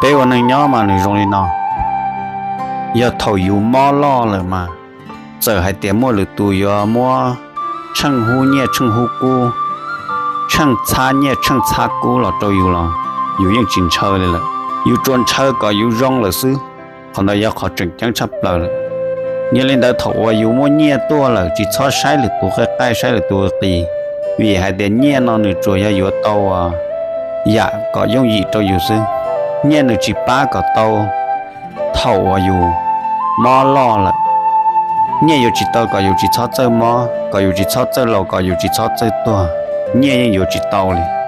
Peb ua neej nyob mas nws zoo li no, yog thaum yus mob loj lawm mas, txawm hais tias muaj lwm tus yuav muab tsheej hub nyiaj tsheej hub kub, tsheej txhab nyiaj tsheej txhab kub los rau yus los yus yeej tsis ntshaw li lawm. Yus tsuas ntshaw kom yus zoo lawm xwb. Qhov ntawd yog qhov tseem ceeb tshaj plaws lawm. Yog li ntawd thaum uas yus muaj nyiaj tuaj lawm tsis txhob saib lwm tus qe qaij saib lwm tus qis, vim hais tias nyiaj no nws tsuas yog yuav tau yam kom yooj yim rau yus xwb. Nyiaj nws tsis pab kom tau thaum uas yus mob loj lawm. Nyiaj yuav tsis tau kom yus tsis txhob txawj mob, kom yus tsis txhob txawj laus, kom yus tsis txhob txawj tuag. Nyiaj yeej yuav tsis tau li.